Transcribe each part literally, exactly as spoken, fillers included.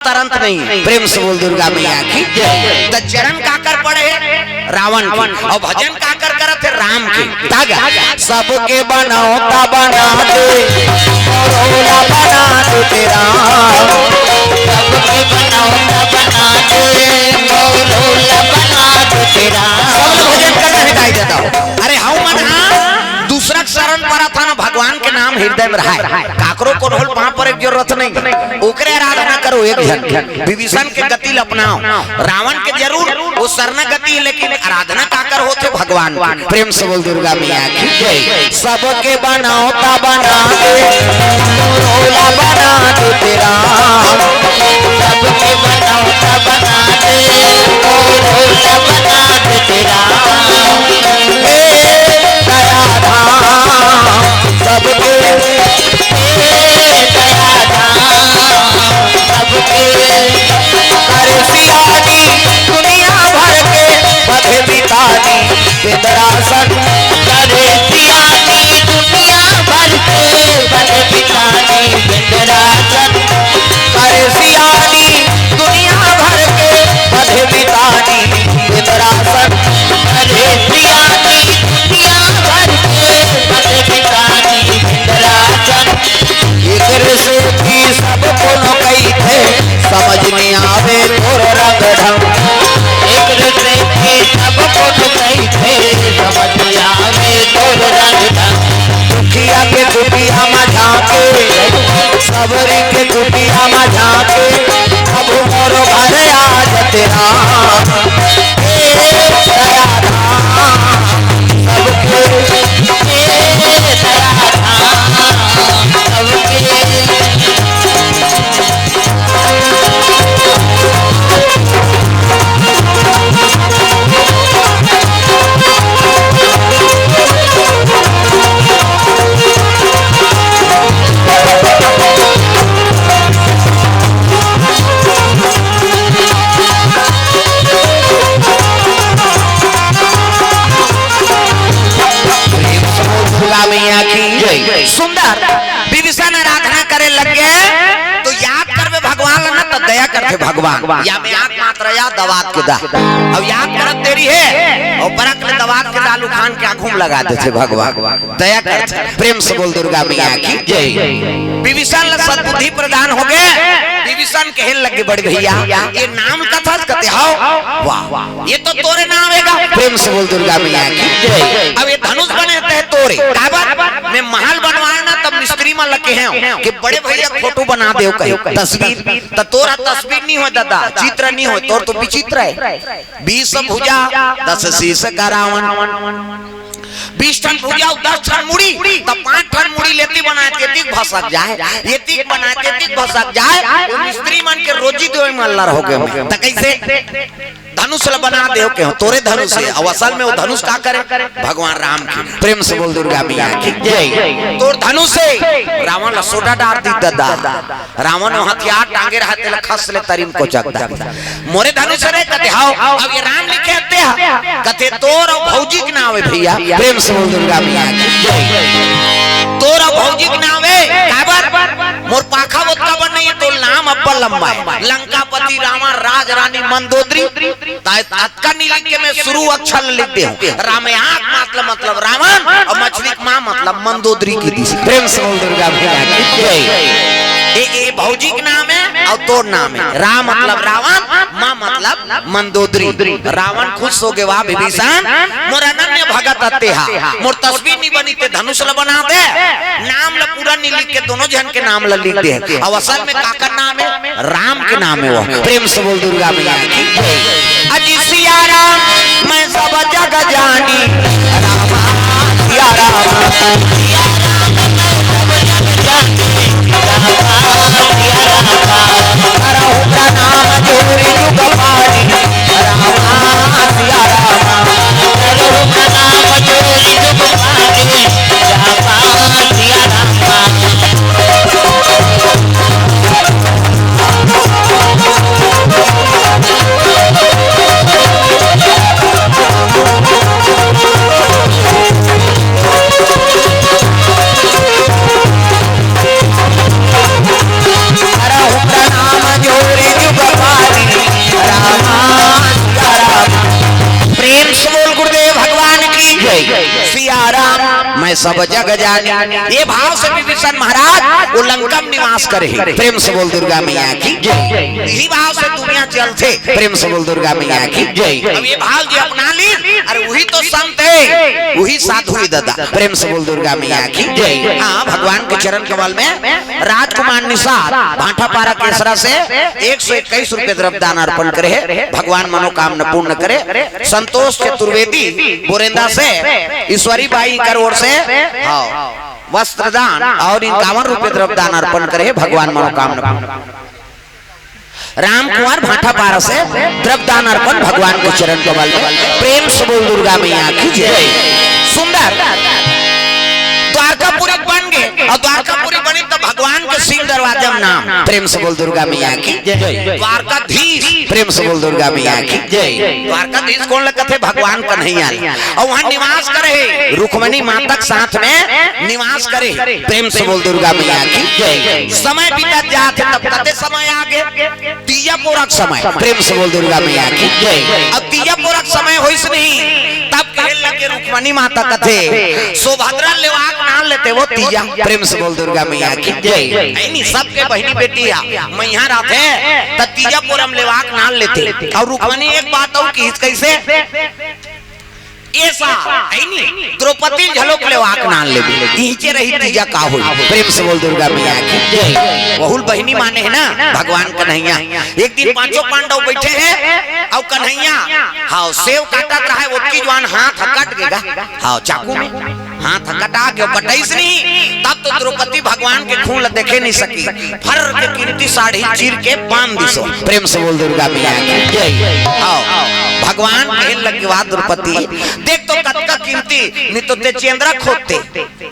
तरंत नहीं। प्रेम से बोल दुर्गा मैया की जय। त चरण काकर पड़े हे? रावण के। अउ भजन काकर करत हे? राम के। तागा सबके बनौता बना दे, मोरोला बना दे तेरा। सबके बनौता बना दे, मोरोला बना दे तेरा। सब लोग भजन करना हिदाई देता हूँ। अरे हऊ मन हा दूसरा के शरण परत हा ना, भगवान के नाम हृदय में रहे। काकरो कोनो ल पाँव परे के जरूरत नहीं, ओकरे आराधना करो एक झन। विभीषण के गति ल अपनाओ। रावण के जरूर वो शरणागति हे, लेकिन आराधना काकर होथे? भगवान के। प्रेम से बोल दुर्गा मैया की जय। सबके बनौता बना दे, मोरोला बना दे तेरा। सबके बनौता बना दे, मोरोला बना दे तेरा। हे दयाधाम सबके, हे दयाधाम सबके, करे सियानी दुनिया भर के, बधे बितानी बिंदरासन। करे सियानी दुनिया भर के, बधे बितानी बिंदरासन। करे सियानी दुनिया भर के, बधे बितानी बिंदरासन। करे सियानी दुनिया भर के, बधे बितानी बिंदरासन। एकरे सेती सब कोनो कहिथे, समझ नइ आवे तोर रंग ढंग। एकरे सेती सब कोनो कहिथे, समझ नइ आवे तोर रंग ढंग। दुखिया के कुटिया म झांके, सबरी के कुटिया म झांके, अब मोर घर आ जा तेरा। हे दयाधाम सबके, हे दयाधाम सबके। प्रेम से बोल दुर्गा मैया की जय। सुंदर विभीषण आराधना करे लग गे, तो याद करबे भगवान ला ना, तो दया करथे भगवान। या में आंख मात्र या दवात के दा। अब याद करत देरी हे, अउ परक ले दवात के दाल उखान के आँखों में लगा देथे भगवान। दया करथे। प्रेम से बोल दुर्गा मैया की जय। विभीषण ला सद्बुद्धि प्रदान हो गे। विभीषण कहे लगे, बड़े भैया, ये नाम कथस कथे हव? वाह, ये तो तोरे नाम हे गा। प्रेम से बोल दुर्गा मैया की जय। अब ये धनुष बने ते तोरे। काबर? मैं महल बनवाए ना, तब मिस्त्री मन ला कहे हंव कि बड़े भैया फोटो बना देव कहे, तस्वीर। त तोर तस्वीर नइ होय दादा, चित्र नइ होय, तोर तो विचित्र हे। बीस भुजा, दस शीश का रावण। बीस ठन भुजा अउ दस ठन मुड़ी, त पांच ठन मुड़ी ल एती बनाए तेती भसक जाए, एती बनाए तेती भसक जाए, वो मिस्त्री मन के रोजी देवे म अल्लर हो गे मैं। त कइसे? धनुष ल बना देव कहे हंव, तोरे धनुष हे। अउ असल में वो धनुष काकर हे? भगवान राम के। प्रेम से बोल दुर्गा मैया की जय। तोर धनुष हे, रावण ला सोटा डार दिस दादा। रावण वो हथियार टांगे रहा, तेला खस ले तरी म कोचक दा। मोरे धनुष हे रे कथे हव। अब ये राम लिखे हते हा, कथे तोर अउ भौजी के नाम हे भैया। प्रेम से बोल दुर्गा मैया की जय। तोर अउ भौजी के नाम हे, काबर? मोर पाखा ओतका बड़ नइ हे, तोर नाम अब्बड़ लंबा हे। लंकापति, रावण, राज रानी, मंदोदरी। त अतका नइ लिख के मैं शुरू अक्षर लिख दे हंव। राम आंख मतलब, मतलब रावण, अउ मछली के माँ मतलब मंदोदरी कहि दिस। प्रेम से बोल दुर्गा मैया की जय। ए, ए भौजी के नाम हे अउ तोर नाम हे। राम मतलब रावण, माँ मतलब मंदोदरी। रावण खुश हो गे, वाह विभीषण, मोर अनन्य भगत हस तेहा, मोर तस्वीर नइ बनिस ते धनुष ल बना दे, नाम ल पूरा नइ लिख के दूनों झन के नाम ल लिख दे। अउ असल में काकर नाम हे? राम के नाम हे वो। प्रेम से बोल दुर्गा मैया की जय। अजी सिया राम, मैं सब जग जानी। रामा सिया रामा। सिया राम, मैं सब जग जानी। रामा सिया रामा। करहु प्रणाम जोरि जुग पानी। रामा सिया रामा। करहु प्रणाम जोरि जुग पानी। रामा सिया रामा। सब जग जानी। ये भाव से विभीषण महाराज वो लंका में निवास करे हे। प्रेम से बोल दुर्गा मैया की जय। यही भाव से दुनिया चलथे। प्रेम से बोल दुर्गा मैया की जय। अब ये भाव जो अपना ली, अरे वही तो संत है, वही साधु है दादा। प्रेम से बोल दुर्गा मैया की जय। हाँ, भगवान के चरण कमल में राजकुमार निषाद भाटापारा केसरा से एक सौ इक्कीस रुपये द्रव्य दान अर्पण करे हे। भगवान मनोकामना पूर्ण करे। संतोष चतुर्वेदी बोरेंदा से, ईश्वरी बाई कर ओर से, हाँ, वस्त्र दान और इक्यावन रुपये द्रव्य दान अर्पण करे हे। भगवान मनोकामना पूर्ण। राम कुंवर भाटापारा से द्रव्य दान अर्पण भगवान के चरण कमल में। प्रेम से बोल दुर्गा मैया की जय। सुंदर द्वारकापुरी बन गए और द्वारकापुरी बनी तो भगवान के सिंह दरवाजा में नाम। प्रेम से बोल दुर्गा मैया की जय। द्वारकाधीश। प्रेम से बोल दुर्गा मैया की जय। द्वारकाधीश कोन ल कथे? भगवान कन्हैया ल। और वहाँ निवास करे हे रुक्मणी माता के साथ में निवास करे हे। प्रेम से बोल दुर्गा मैया की जय। समय बीतत जात हे, तब कते समय आगे तीजा पोरा के समय। प्रेम से बोल दुर्गा मैया की जय। अब तीजा पोरा के समय होइस नहीं, तब कहे लगे रुक्मणी माता कथे, सुभद्रा लेवाक नाम लेते वो तीजा। प्रेम से बोल दुर्गा मैया की जय। है नी, सबके बहिनी बेटी है, मैया राथे, त तीजा पोरा म लेवाक नाम लेते। और रुक्मणी एक बात और की, कैसे? ऐसा है नी, द्रौपदी झलोक लेवाक नाम लेबे, इहिचे रही तीजा का होई। प्रेम से बोल दुर्गा मैया की जय। बहुल बहिनी माने हे ना भगवान कन्हैया। एक दिन पांचों पांडव बैठे हे और कन्हैया, हाँ, सेव काटत रहा हे, ओतकी जुवार हाथ ह कट गेगा, हाँ, चाकू में हाथ ह कटा के कटइस नहीं, तब तो द्रौपदी भगवान के खून ल देखे नहीं सकी। फर के कीमती साड़ी चीर के बांध दिसो। प्रेम से बोल दुर्गा मैया की जय। आओ, भगवान कहे लगे, "वाह द्रौपदी, देख तो कतका कीमती, नहीं तो ते चेंदरा खोदते,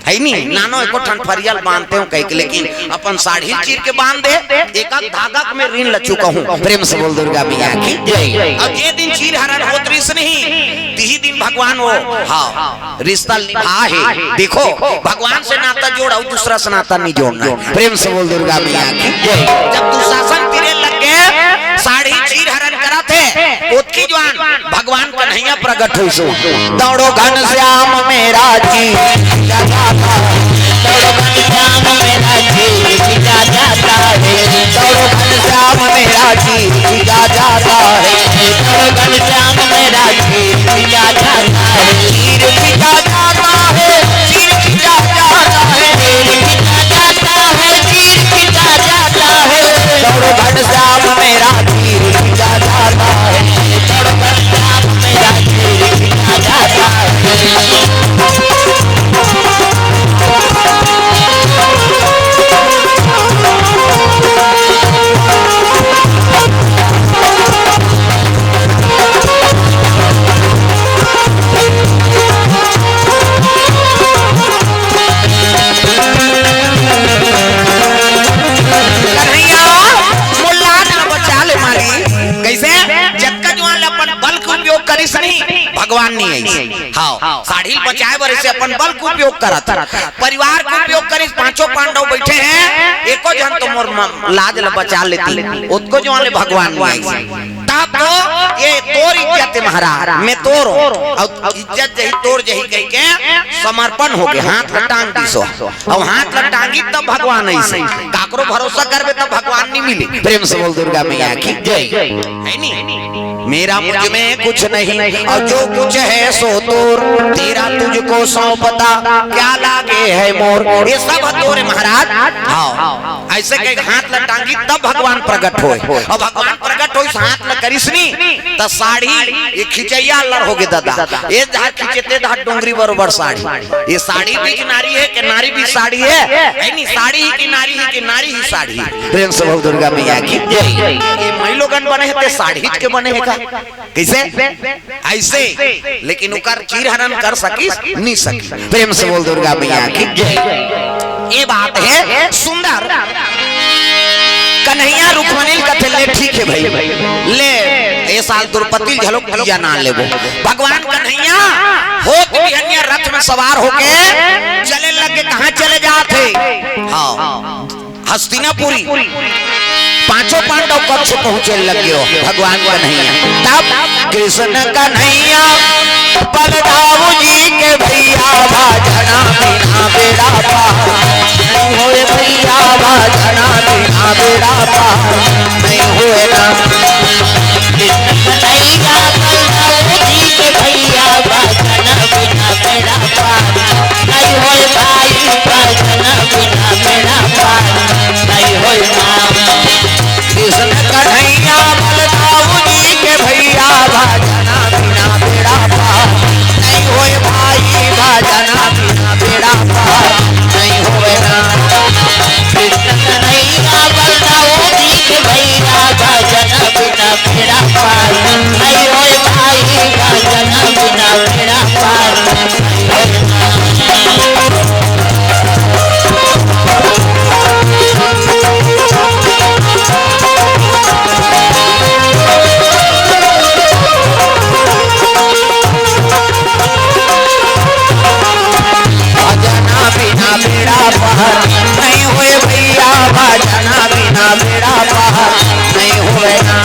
है नी, नानो एको ठन फरिया ल बांधते हो कह के, लेकिन अपन साड़ी चीर के बांध दे, एक आध धागा में ऋण ल चुका हूँ।" प्रेम से बोल दुर्गा मैया की जय। अब जे दिन चीर हरण होत रिस नहीं, तिही दिन भगवान वो, हाँ, रिश्ता निभा हे। देखो, भगवान से नाता जोड़ और दूसरा से नाता नहीं जोड़ना। प्रेम से बोल दुर्गा मैया की जय। जब दुशासन तिरे लग गए, साड़ी चीर हरण करा थे, ओतकी जुवार भगवान कन्हैया प्रगट होइस। दौड़ो घनश्याम मेरा जी, दौड़ो घनश्याम मेरा जी, दौड़ो घनश्याम मेरा जी, घनश्याम मेरा जी, चीर पिटा जाता है, चीर पिटा जाता है, चीर पिटा जाता है, चीर पिटा जाता है। दौड़ो घनश्याम मेरा चीर पिटा जाता है, दौड़ो घनश्याम मेरा चीर पिटा जाता है। कन्हैया, मोर लाज ल बचा ले मालिक। कैसे? जतका जुवार ले अपन बल के उपयोग करिस नहीं, भगवान नहीं आइस। हाँ, साड़ी ल बचाए बर ऐसे अपन बल के उपयोग करत, परिवार के उपयोग करिस। पांचों पांडव बैठे हे, एको झन तो मोर म-, लाज ल बचा लेती, ओतको जुवार ले भगवान नहीं आइस। तब तो ये तोर इज्जत हे महाराज, मैं तोर हूँ, और इज्जत जही तोर जही कह के समर्पण हो गए, हाथ ल टांग दिसो। अब हाथ ल टांगी तब भगवान आइस। काकरो भरोसा करबे तब भगवान नहीं मिले। प्रेम से बोल दुर्गा मैया की जय। है नी? मेरा मुझ में कुछ नहीं और जो कुछ है सो तोर, तेरा तुझको सौंपता क्या लागे है मोर। ये सब तोरे महाराज। हाँ, ऐसे कह के हाथ ल टांगी तब भगवान प्रगट होए। और भगवान प्रगट होइस, हाथ ल करिस नी, त साड़ी, ये खिचैया लड़ हो गे दादा। ये धार खिंचे ते धार डोंगरी बरोबर साड़ी। ये साड़ी बीच नारी है कि नारी बीच साड़ी है? है नी, साड़ी ही की नारी ही की नारी ही साड़ी। प्रेम से बोल दुर्गा मैया की जय। ये मई लोगन बने हे ते साड़ी के बने हे का? कैसे? ऐसे, लेकिन ओकर चीर हरण कर सकिस? नहीं सकिस। प्रेम से बोल दुर्गा मैया की जय। ये बात हे सुंदर। कन्हैया रुक्मणी ल कथे, ले ठीक हे भाई, ले, ये साल द्रौपदी ल घलोक तीजा नाम लेबो। भगवान कन्हैया होत बिहनिया रथ में सवार होके चले लगे। कहाँ चले जात हे? हाँ, हस्तिनापुरी। पांचों पांडव कक्ष पहुंचे लग गयो भगवान कन्हैया। तब कृष्ण कन्हैया बलदाऊ जी के भैया भजना बिना बेड़ा पार, नहीं होए भैया भजना बिना बेड़ा पार, नहीं होए ना। भैया भजना बिना बेड़ा पार, नहीं होए भाई भजना बिना बेड़ा पार, नहीं होए ना। कृष्ण कन्हैया बलदाऊ जी के भैया भजना बिना बेड़ा पार, नहीं होए भाई भजना बिना बेड़ा पार, नहीं होए ना। कृष्ण कन्हैया बलदाऊ जी के भैया भजना बिना बेड़ा पार, नहीं होए भाई भजना बिना बेड़ा पार। भजना बिना बेड़ा पार नहीं होए भैया, भजना बिना बेड़ा पार नहीं होए ना।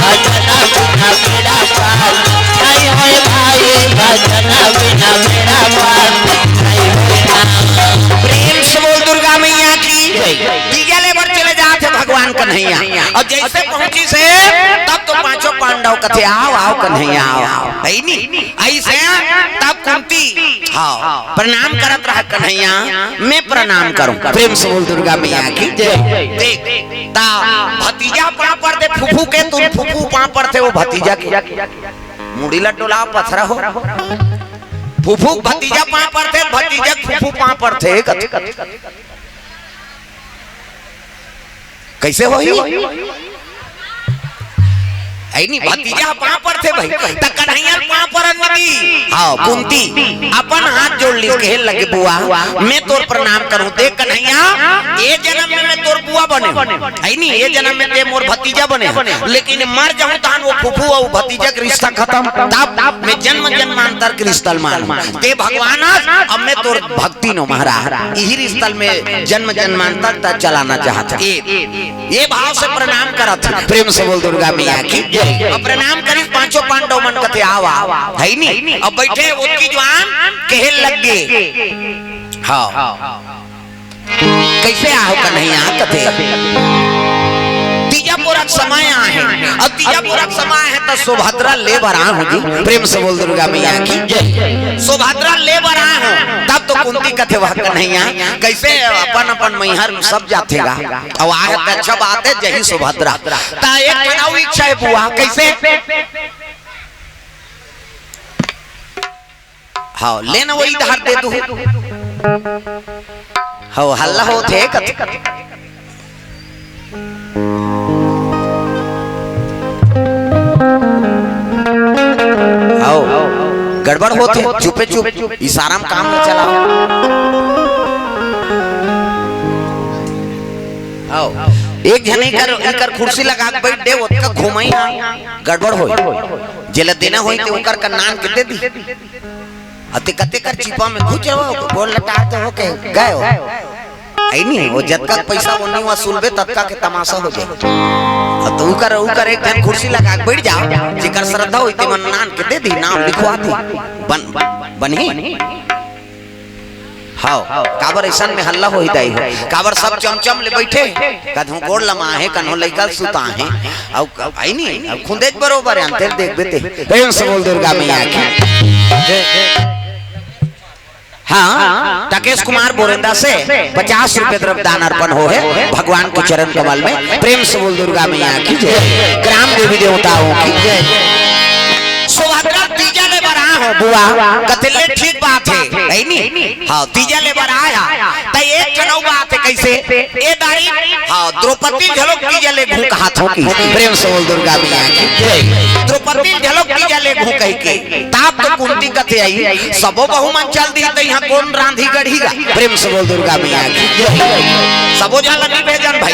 भजना बिना बेड़ा पार नहीं होए भाई, भजना बिना बेड़ा पार नहीं होए ना। प्रेम से बोल दुर्गा मैया की जय। तीजा ले बर चले जात हे भगवान कन्हैया। अब जैसे पहुंचिस हे तब तो पांचों पांडव कथे, "आओ, आओ कन्हैया, आओ, आओ।" है नी? ऐसे तब कुंती, हाँ, प्रणाम करत रहा, "कन्हैया, मैं प्रणाम करूं।" प्रेम से बोल दुर्गा मैया की जय। देख, ता भतीजा पांव परथे फूफू के, तुम फूफू पांव परथे वो भतीजा के। मुड़ी ला डोला, पथरा हो। फूफू भतीजा पांव परथे, भतीजा फूफू पांव परथे, कथे। कैसे होही? ऐ नी, भतीजा पांव परथे भाई, त कन्हैया पांव परन नी दी। हाँ, कुंती अपन हाथ जोड़ लीस, कहे लगे, "बुआ, मैं तोर प्रणाम करूं, देख कन्हैया, ए जन्म में मैं तोर बुआ बने हूं, ऐ नी, ए जन्म में ते मोर भतीजा बने हूं, लेकिन मर जाहूं तहां वो फूफू अउ भतीजा के रिश्ता खतम, तब मैं जन्म जन्मांतर के रिश्ता ल मान, ते भगवान अस, अब मैं तोर भक्त तीनों महाराज, इही रिश्ता में जन्म जन्मांतर तक चलाना चाहत हे।" ए, ए भाव से प्रणाम करत हे। प्रेम से बोल दुर्गा मैया की जय। अब प्रणाम करिस पांचों पांडव मन कथे, "आवा, है नी?" अब बैठे ओतकी जुवान कहे लग गे, हाँ, कैसे आहो कन्हैया कथे। तीजा पुरख समय आहे। अब तीजा पुरख समय आहे त सुभद्रा ले बर आए हो जी। प्रेम से बोल दुर्गा मैया की जय। सुभद्रा ले बर आए हो, तब तो कुंती कथे, "वाह कन्हैया, कैसे अपन अपन मैहर सब जाथे गा। अब आहे त अच्छा बात हे, जही सुभद्रा।" त एक ठन अउ इच्छा हे बुआ, कैसे? हव, ले न वही धार दे दू। हव, हल्ला होत हे कथे। हव, गड़बड़ होत हे, चुपे चुप, इशारा म काम न चलाओ। हव, एक झन एकर, एकर कुर्सी लगा के बैठ दे, ओतका घुमाई ना, गड़बड़ होई। जेला देना होई ते ओकर का नान के दे दी। अते कते कर चिपा में घुस जाओ, गोड़ लटार के होके गए हो। ऐ नी, वो जतका पैसा वो नी वसूलबे, ततका के तमाशा हो जाए। अउ तो उकर, उकर एक झन कुर्सी लगा के बैठ जाओ, जेकर श्रद्धा होई, ते मन नान के दे दी, नाम लिखवा दी। बन, बनही? हव, काबर अइसन में हल्ला होही दाई हो? काबर सब चमचम ले बइठे? कतहूँ गोड़ लमाहे, कन्हो लइका ल सुताहे। अउ क-, अइ नी, अउ खुंदेच बरोबर हे, अंते ल देखबे ते। प्रेम से बोल दुर्गा मैया की। हाँ, टकेश कुमार बोरेंदा से पचास रुपये द्रव्य दान अर्पण हो हे भगवान के चरण कमल में। प्रेम से बोल दुर्गा मैया की जय। ग्राम देवी देवताओं की जय। सुभद्रा तीजा ले बर आए हो बुआ, कथे ले ठीक बात हे, है नी? हाँ, तीजा ले बर आए हा। त एक ठन अउ बात हे, कैसे? ए दारी, हाँ, द्रौपदी घलोक तीजा ले घूं कहात हो कि। प्रेम से बोल दुर्गा मैया की जय। द्रौपदी घलोक तीजा ले घूं कहि के। तब तो कुंती कथे आई, सबो बहू मन चल दी, त इहाँ कोन रांधी गढ़ी गा? प्रेम से बोल दुर्गा मैया की जय। सबो झन ला नी भेजन भाई।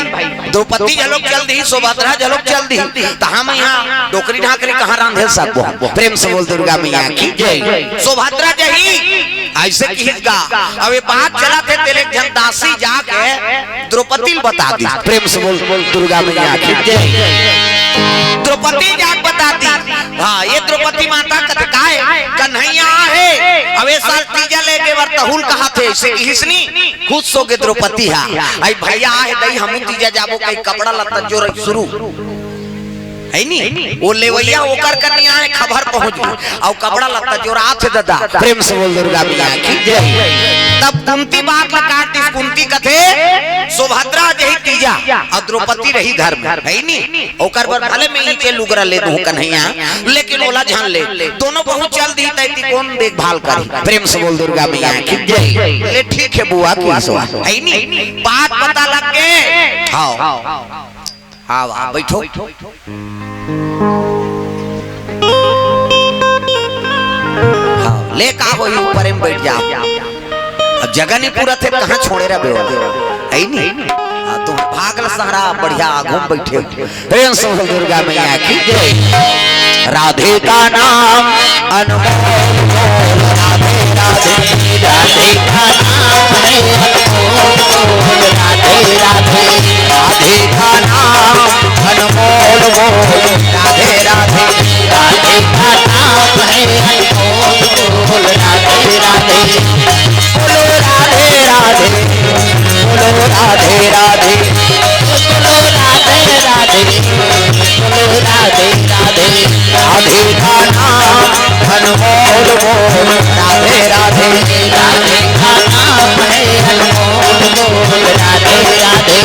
द्रौपदी घलोक चल दी, सुभद्रा घलोक चल दी, त हम इहाँ डोकरी ढाकरी कहाँ रांधे सकबो? प्रेम से बोल दुर्गा मैया की जय। सुभद्रा जही, अइसे किहिस गा। अब ये बात चलत हे, तेले एक झन दासी जाके द्रौपदी ल बता दी। प्रेम से बोल दुर्गा मैया की जय। द्रौपदी जाके बता दी। हाँ, ये द्रौपदी माता कथे काय, कन्हैया हे। अब ए साल तीजा लेगे बर तहूं ल कहाथे, अइसे किहिस नी, खुश होगे द्रौपदी हा। अई भइया आहे दई, हमू तीजा जाबो, कहि कपड़ा लत्ता जोरई सुरू। हे नी? ओ लेवइया ओकर कनिया हे, खबर पहुंच गे। अउ कपड़ा लत्ता जोराथे ददा। प्रेम से बोल दुर्गा मैया की जय। तब कुंती बात ल काट दिस, कुंती कथे, सुभद्रा जही तीजा, अउ द्रौपदी रही घर में, हे नी? ओकर बर भले मैं इही के लुगरा ले दूं कन्हैया, लेकिन ओला झन ले। दोनों बहू चल दिही, तैती कोन देखभाल करही? प्रेम से बोल दुर्गा मैया की जय। ले ठीक हे बुआ, किहिस ओ, हे नी? बात पता लग गे। हाव। हाव, हाव, बइठो। हाव, ले का होही, ऊपरे म बइठ जाव। अब जगह नइ पूरत हे, कहां छोड़े रहिबे ओला? हे नी? हां, तुंहर भाग ल सहरा, बढ़िया आगू म बइठे। प्रेम से बोल दुर्गा मैया की जय। राधे का नाम अनमोल बोल, राधे राधे। राधे का नाम है अनमोल बोल, राधे राधे। राधे का नाम अनमोल बोल, राधे राधे। राधे का नाम है अनमोल बोल, राधे राधे। बोलो राधे राधे, बोलो राधे राधे, बोलो राधे राधे, बोलो राधे राधे। राधे का नाम अनमोल बोल, राधे राधे। राधे का नाम है अनमोल बोल, राधे राधे।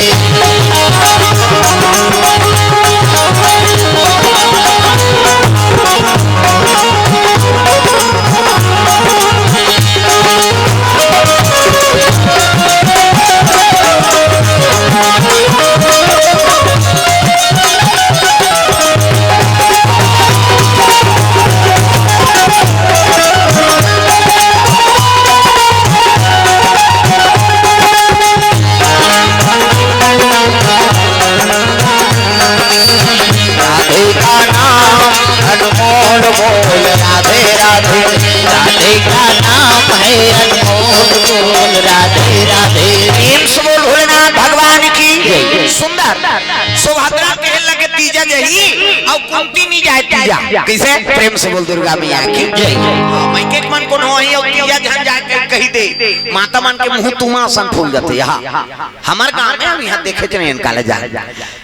राधे का नाम अनमोल बोल, राधे राधे। राधे का नाम है अनमोल बोल, राधे राधे। प्रेम से बोल भोलेनाथ भगवान की। सुंदर। सुभद्रा कहे लगे तीजा जही, अउ कुंती नइ जाय तीजा। कइसे? प्रेम से बोल दुर्गा मैया की जय। हां, माइके के मन कोनो होही अउ तीजा झन जाय के कहि दे, माता मन के मुंह तुमा असन फूल जाथे। हां, हमर गांव में हम इहां देखे च नइ हन काले जाय।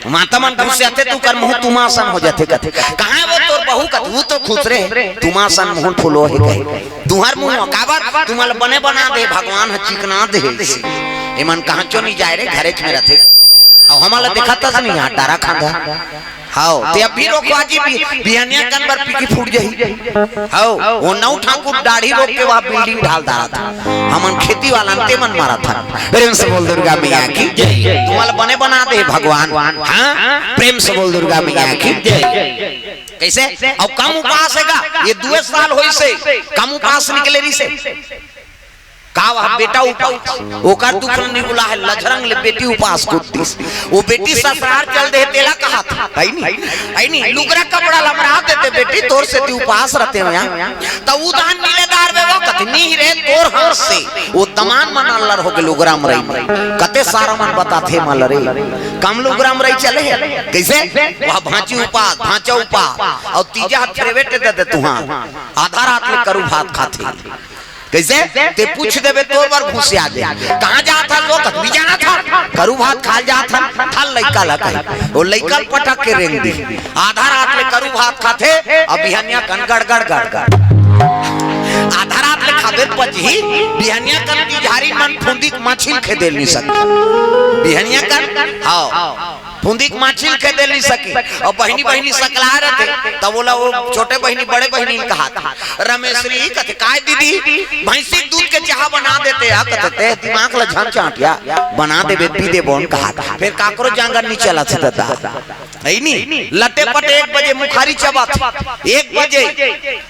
माता मन गुस्साथे त ओकर मुंह तुमा असन हो जाथे, कथे, "कहां हे वो तोर बहू?" कथे, "वो तो खुसरे, तुमा असन मुंह फूलो हे," कहे। तुंहर मुंह काबर? तुमन ल बने बना दे भगवान ह, चिकना दे। एमन कहांचो नइ जाय रे, घरेच में रथे। अउ हमन ल देखत हस नइ, हां, डारा खांधा। हाव, ते अभी रोकवा जी, बि-, बिहनिया कन बर पीकी फूट जाही। हाव, ओ नौ ठाकुर दाढ़ी रोक के वहां बिल्डिंग ढाल डारत हे। हमन खेती वाला न, तेमन मारत हन। प्रेम से बोल दुर्गा मैया की जय। तुमन ल बने बना दे भगवान। हां, प्रेम से बोल दुर्गा मैया की जय। कइसे? अउ कम उपास हे गा, ये दुए साल होइसे, कम उपास निकले रहिसे। का वह बेटा उपास, ओकर दुख ल नइ भुलाय, लझरंग ले बेटी उपास कुट्टिस। ओ बेटी ससुरार चल दे, तेला कहाथे, हे नी? हे नी? लुगरा कपड़ा ल मरा देते, बेटी, तोर सेती उपास रहितेंव या। त ओ दान मिले दार बे, वो कथे, "नइ रे, तोर हाथ से।" ओ दमान मन अल्लर होगे लुगरा मरई में। कते सारा मन बताथे मल रे, कम लुगरा मरई चले हे। कइसे? वह भांची उपास, भांचा उपास, अउ तीजा ह फेरवेट दे दे तुहां। आधा रात ले करू भात खाथे। कइसे? ते पूछ देबे तोर बर घुसिया दे। कहां जात हस? वो कथे, "नइ जानत हस, करू भात खाल जात हन।" थल लइका ल कही, ओ लइका ल पटक के रेंग दी। आधा रात ले करू भात खाथे, अउ बिहनिया कन गड़गड़ गड़गड़। आधा रात ले खाबे पचही, बिहनिया कन तिजहारी मन फुंदी के माछी ल खेदे ल नइ सके। बिहनिया कन, हाव। फुंदी के माछी ल खेदे ल नइ सके। अउ बहिनी, बहिनी सकलाय रथे, तब ओला ओ छोटे बहिनी, बड़े बहिनी ल कहाथे। रमेश्वरी कथे, "काय दीदी, भैंसी के दूध के चाहा बना देते या?" कथे, "ते दिमाग ल झन चांटिया, बना देबे, पी देबो न," कहाथे। फेर काकरो जांगर नइ चलत हे ददा। हे नी? लटे पटे एक बजे मुखारी चबाथे, एक बजे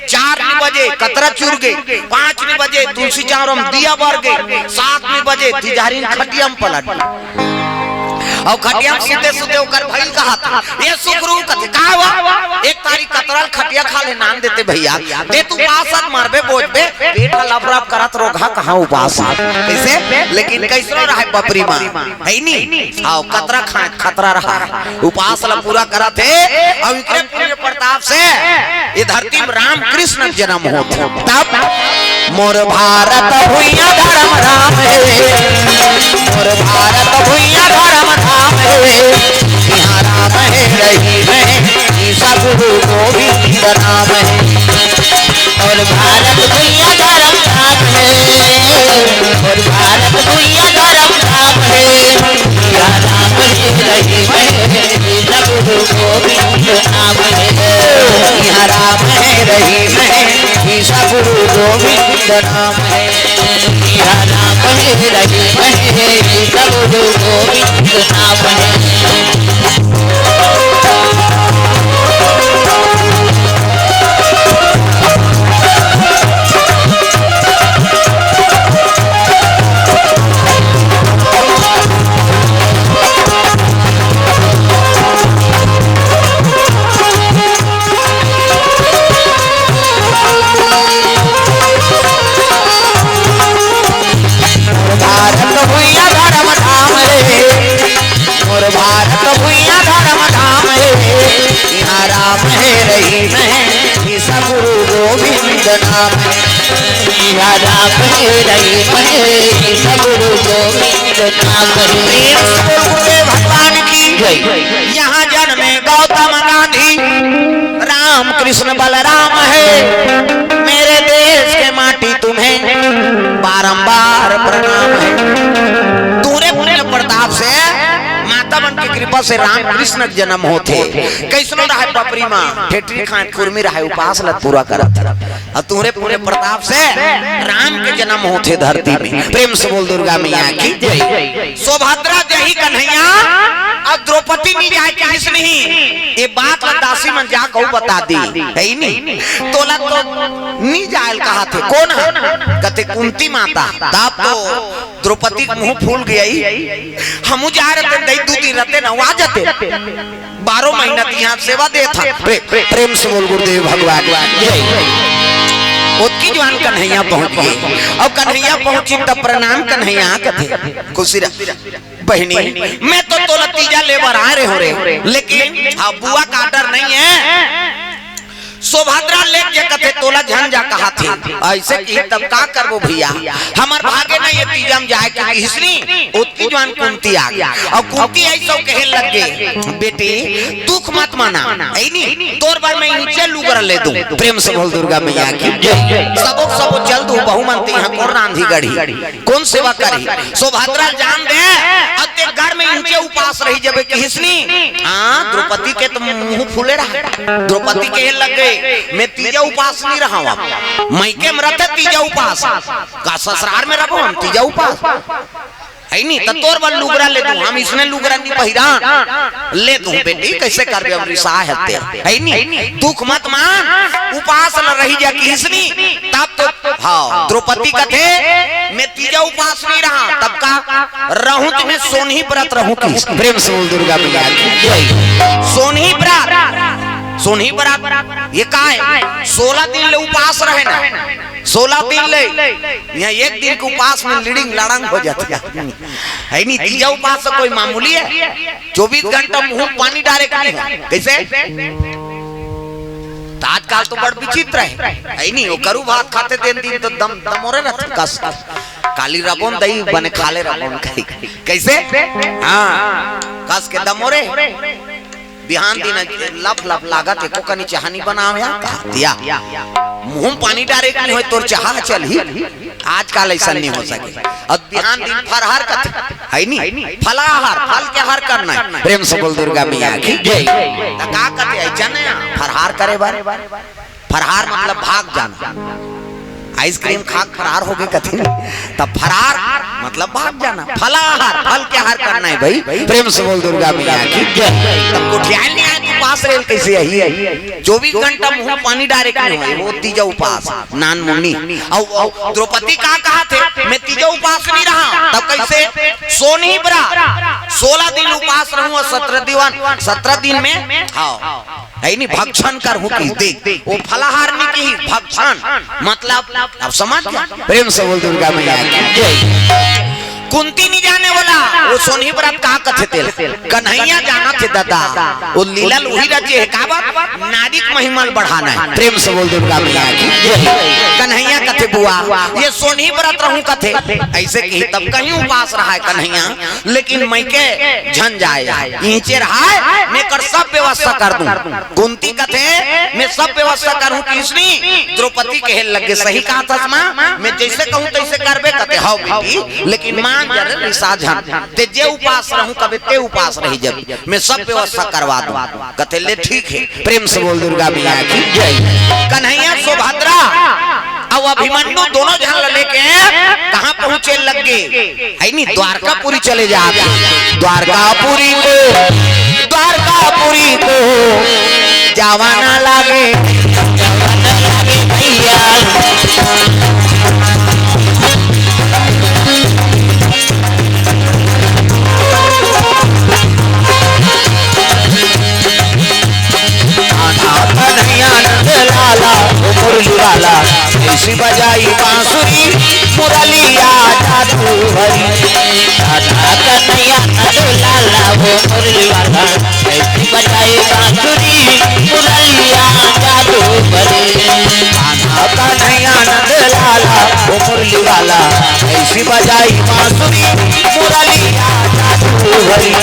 चार नी बजे कतरा चुरगे, पांच नी बजे तुलसी चांवरम दिया बरगे, सात नी बजे तिजहारी खटिया म पलट। अउ खटिया म सुते सुते ओकर भइल कहाथे, "ए सुकरू," कथे, "का हुआ? एक तारी कतरा ल खटिया खा ले नान देते भइया, ते त उपास अस मरबे बोजबे, पेट ह लप लप करत रोगहा कहां उपास हे।" कइसे? लेकिन कइसनो रहय बपरी मां, हे नी? हाव, कतरा खांय खतरा रहय, उपास ल पूरा करत हे, अउ इकरे पुण्य प्रताप से ये धरती में रामकृष्ण जनम होत हे। तब मोर भारत भुइयां धरम धाम हे, मोर भारत भुइयां धरम धाम हे, इहां राम हे रहीम हे, ईसा गुरु गोविंद नाम हे। मोर भारत भुइयां धरम धाम हे, मोर भारत भुइयां धरम धाम हे, इहां राम हे रहीम हे, ईसा गुरु गोविंद नाम हे। इहां राम हे रहीम हे, ईसा गुरु गोविंद नाम हे। इहां राम हे रहीम हे, ईसा गुरु गोविंद नाम हे। मोर भारत भुइयां धरम धाम हे, मोर भारत भुइयां धरम धाम हे, इहां राम हे रहीम हे, ईसा गुरु गोविंद नाम हे। इहां राम हे रहीम हे, ईसा गुरु गोविंद नाम हे। प्रेम से बोल गुरुदेव भगवान की जय। यहां जन्मे गौतम गांधी, राम कृष्ण बलराम हे, मेरे देश के माटी तुम्हें बारंबार प्रणाम हे। तुंहरे पुण्य प्रताप से, माता मन के कृपा से राम कृष्ण के जन्म होथे। कइसनो रहय पपरी म, ठेठरी खांय कुरमी रहय, उपास ल पूरा करत हे। अउ तुंहरे पुण्य प्रताप से राम के जन्म होथे धरती में। प्रेम से बोल दुर्गा मैया की जय। सुभद्रा जही कन्हैया, अउ द्रौपदी नी जाय कहिस नहीं। ये बात ला दासी मन जाके अउ बता दी, हे नी? तोला तो नी जाय ल कहाथे, कोन ह? कथे कुंती माता। तब तो द्रौपदी के मुंह फूल गे, हमू जाय रहतेन, दई दू दिन रहतेन, आ जातेन। बारह महीना तिहां सेवा देत हन। प्रे-, प्रे-, प्रेम से बोल गुरुदेव भगवान जय। ओतकी जुवार कन्हैया पहुंच गे। अब कन्हैया पहुंचिस त प्रणाम कन्हैया कथे। खुशी रह बहिनी, मैं तो तोला तीजा ले बर आय रहेंव रे, लेकिन हां, बुआ के order नइ हे। सुभद्रा लेग गे कथे, तोला झन जा कहाथे। अइसे कहिस तब का करबो भइया, हमर भागे नइ हे तीजा म जाय के कहिस नी। ओतकी जुवार कुंती आ गे। अउ कुंती अइसे कहे लग गे, बेटी दुख मत मना, हे नी? तोर बर मैं इंचे लुगरा ले दूं। प्रेम से बोल दुर्गा मैया की जय। सबो सबो चल दूं, बहू मन तिहां कोन रांधी गढ़ी, कोन सेवा करही? सुभद्रा ल जान दे, अतेक गढ़ में इंचे उपास रहि जबे कहिस नी। हां, द्रौपदी के तो मुंह फूले रहय। द्रौपदी कहे लग गे, मैं तीजा उपास नइ रहंव, अब मइके म रहतेंव तीजा उपास, का ससुरार में रहबो हम तीजा उपास? हे नी, त तोर बर लुगरा ले दूं, हम इसने लुगरा नइ पहिरन, ले दूं बेटी, कइसे करबे, अब रिसा हे ते, हे नी, दुख मत मान, उपास ल रहि जा कहिस नी। तब तो, हां, द्रौपदी कथे, मैं तीजा उपास नइ रहंव, तब का रहूं त मैं सोनही बरत रहूं कहिस। प्रेम से बोल दुर्गा मैया की जय। सोनही बरत, सोनही बरत, ये का हे? सोलह दिन ले उपास रहे ना, सोलह दिन ले, इहां एक दिन के उपास में लिड़िंग लड़ंग हो जाथे। हे नी, तीजा उपास कोई मामूली हे? चौबीस घंटा मुंह पानी डारे के नइ हे। कइसे? त आजकल तो बड़ विचित्र हे, हे नी? ओ करू भात खाथे तेन दिन तो दम, दमोरे रहथे कस। काली रबोन दई बने खाले रबोन कही। कइसे? हां, कस के दमोरे। बिहान दिन लफ लफ लागत हे, एको कनी चाहा नइ बनाव या, कहा दिया। मुंह म पानी डारे के नइ होय, तोर चाहा चलही। आजकल अइसन नइ हो सके। अउ बिहान दिन फरहार कथे, हे नी? फलाहार, फल के आहार करना हे। प्रेम से बोल दुर्गा मैया की जय। त का कथे, अइसन हे फरहार करे बर? फरहार मतलब भाग जाना। आइसक्रीम खा के फरार हो गे कथे, त फरार मतलब भाग जाना। फलाहार, फल के आहार करना हे भई। प्रेम से बोल दुर्गा मैया की जय। तब गोठियाय ल नइ आय त उपास रहे ल कइसे आही? चौबीस घंटा मुंह पानी डारे के नइ होय, ओ तीजा उपास, नान मुन्नी। अउ, अउ द्रौपदी का कहाथे, मैं तीजा उपास नइ रहंव, तब कइसे? सोनही बरत, सोलह दिन उपास रहूं अउ सत्रह दिन, सत्रह दिन में, हां, हे नी, भक्षण करहूं कहिस। देख, ओ फलाहार नइ कहिस, भक्षण, मतलब, अब समझ जा। प्रेम से बोल दुर्गा मैया की जय। कुंती नहीं जाने वाला, वो सोनही बरत का कथे तेला। कन्हैया जानथे दादा, वो लीला ल उही रचे हे, काबर? नारी के महिमा ल बढ़ाना हे। प्रेम से बोल दुर्गा मैया की जय। कन्हैया कथे बुआ, ये सोनही बरत रहूं कथे, अइसे कही तब कहीं उपास रहाय कन्हैया, लेकिन मइके झन जाय, इहिंचे रहाय, मैं कर सब व्यवस्था कर दूं। कुंती कथे, मैं सब व्यवस्था करहूं। किसनी? द्रौपदी कहे लगे, सही कहत हस माँ, मैं जइसे कहूं तइसे करबे। कथे, हव बेटी, लेकिन मान जा रे रिसा झन, तें जे उपास रहूं कबे, तें उपास रहि जबे, मैं सब व्यवस्था करवा दूं। कथे, ले ठीक हे। प्रेम से बोल दुर्गा मैया की जय। कन्हैया सुभद्रा अउ अभिमन्यु दोनों झन ल लेके कहाँ पहुंचे लगे? हे नी, द्वारकापुरी चले जात। द्वारकापुरी को, द्वारकापुरी को जावा ना लागे, जावा ना लागे भैया। आना कन्हैया नंद लाला, ओ मुरली वाला, कैसी बजाई बांसुरी, मुरलिया जादू भरी। आना कन्हैया नंद लाला, ओ मुरली वाला, कैसी बजाई बांसुरी, मुरलिया जादू भरी। आना कन्हैया नंद लाला, ओ मुरली वाला, कैसी बजाई बांसुरी, मुरलिया जादू भरी।